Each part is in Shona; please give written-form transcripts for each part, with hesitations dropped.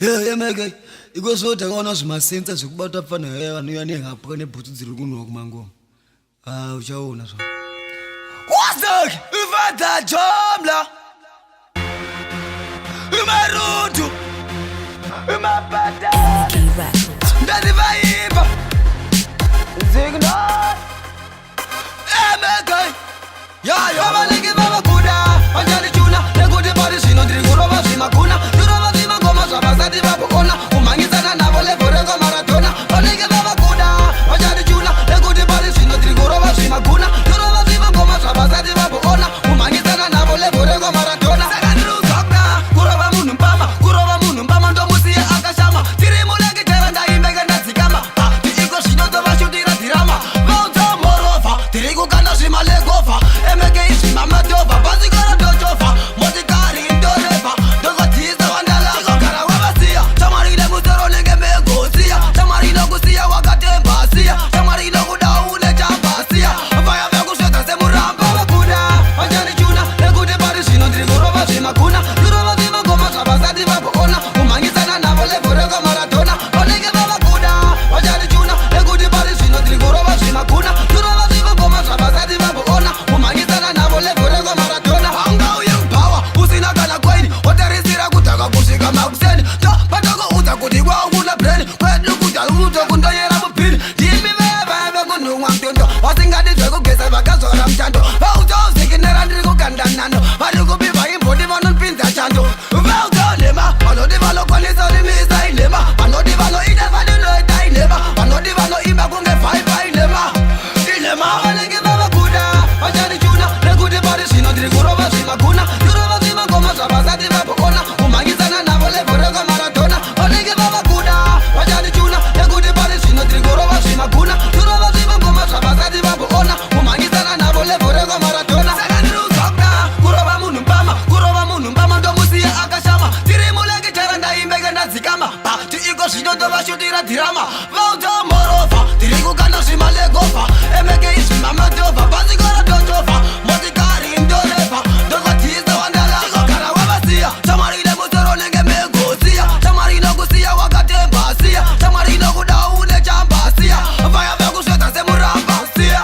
Emeke ikozvo takaona zvimasensa zvekubata pfana vaya vanouya nehapwa nebhutsu dziri kunhuwa kumangoma. Ah, uchaona zva. Wazak ufadza jomla. Umarutu. Umapata. Ndandivaipa. Zigna. Emeke. Yayo vanenge vavakuda vachandichuna nekuti pari zvino ndiri kurova zvimakuna ndirova zvimangoma zvavasati vakuona kumhanyisana navo level rengomaradhona vanenge vavakuda vachandichuna nekuti pari zvino ndiri kurova zvimakuna ndirova zvimangoma zvavasati vakuona kumhanyisana navo level rengomaradhona. Saka ndiri kuzoda kurova munhu mbama, kurova munhu mbama, ndomusiya akashama. Tiri mulekitera, ndaimbeke ndadzikama tiiko zvino tovashutira dhirama vaudzomorova. Tiri kukanda zvimalegova emeke izvimamadhova bhasikoro ndochovha motikari ndorevha ndokotisa wandalakogara wavasiya. Shamwari nemusoro nenge megosiya, shamwari inokusiya wakatemba siya, shamwari inokuda une chamba siya, vaya vekusvedza semuramba. Vakuda vachandichuna nekuti pari zvino ndiri kurova zvimakuna, ndirova zvimangoma zvavasati vakuona kumhanyisana navo level rekamaradhona. Vanenge vavakuda vachandichuna nekuti pari zvino ndiri kurova zvimakuna, ndirova zvimangoma zvavasati vakuona kumhanyisana navo level rekamaradhona. Haungauye kubhawa usina kana coin, wotarisira kudhaka kusvika makuseni. Patakuudza kuti kwaukuna brain kwedu kuda utokundoyera mupini. Ndimi vaya vekunhumwa mutondo, vasingadi zvekugeza, vakazora mutando. Vautozikinera ndiri kuganda nando, vari kupi vaimboti vanopinza chando? Vautonhema vanoti vanokwanisa rimisa inhema, vanoti vanoita zvandinoita inhema, vanoti vanoimba kunge vhaipa inhema, inhema. Vanenge vavakuda vachandichuna nekuti pari zvino ndiri kurova zvimakuna, ndirova zvimangoma zvavasati vakuona kumhanyisana navo level rekamaradhona. Vanenge vavakuda vachandichuna nekuti pari zvino ndiri kurova zvimakuna, ndirova zvimangoma zvavasati vakuona kumhanyisana navo level rekamaradhona. Saka ndiri kuzoda kurova munhu mbama, kurova munhu mbama, ndomusiya akashama. Tiri mulekitera, ndaimbeke ndadzikama tiiko zvino tovashutira dhirama vaudzomorova. Tiri kukanda zvimalegova emeke izvimamadhova bhasikoro ndochovha motikari ndorevha ndokotisa wandalakogara wavasiya. Shamwari nemusoro nenge megosiya, shamwari inokusiya wakatemba siya, shamwari inokuda une chamba siya, vaya vekusvedza semuramba siya,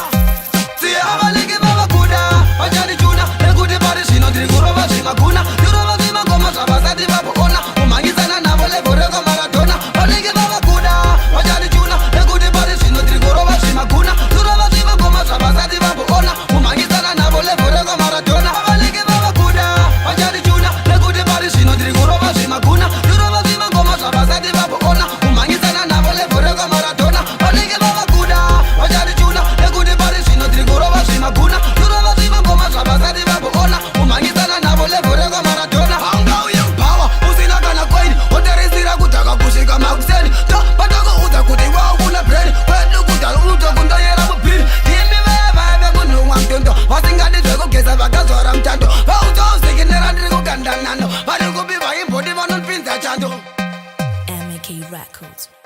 siya. Vanenge vavakuda vachandichuna nekuti pari zvino ndiri kurova zvimakuna, ndirova zvimangoma zvavasati vakuona kumhanyisana navo level rekamaradhona. Vanenge vavakuda vachandichuna nekuti pari zvino ndiri kurova zvimakuna, ndirova zvimangoma zvavasati vakuona kumhanyisana navo level rekamaradhona. Vanenge vavakuda vachandichuna nekuti pari zvino ndiri kurova zvimakuna, ndirova zvimangoma zvavasati vakuona kumhanyisana navo level rekamaradhona. Vanenge vavakuda vachandichuna nekuti pari zvino ndiri kurova zvimakuna, ndirova zvimangoma zvavasati vakuona kumhanyisana navo level rekamaradhona. Haungauye kubhawa usina kana coin, wotarisira kudhaka kusvika makuseni. Patakuudza kuti kwaukuna brain kwedu kuda utokundoyera mupini. Ndimi vaya vaya vekunhumwa mutondo, vasingadi zvekugeza, vakazora mutando. Vautozikinera ndiri kuganda nando, vari kupi vaimboti vanopinza chando? MK Records.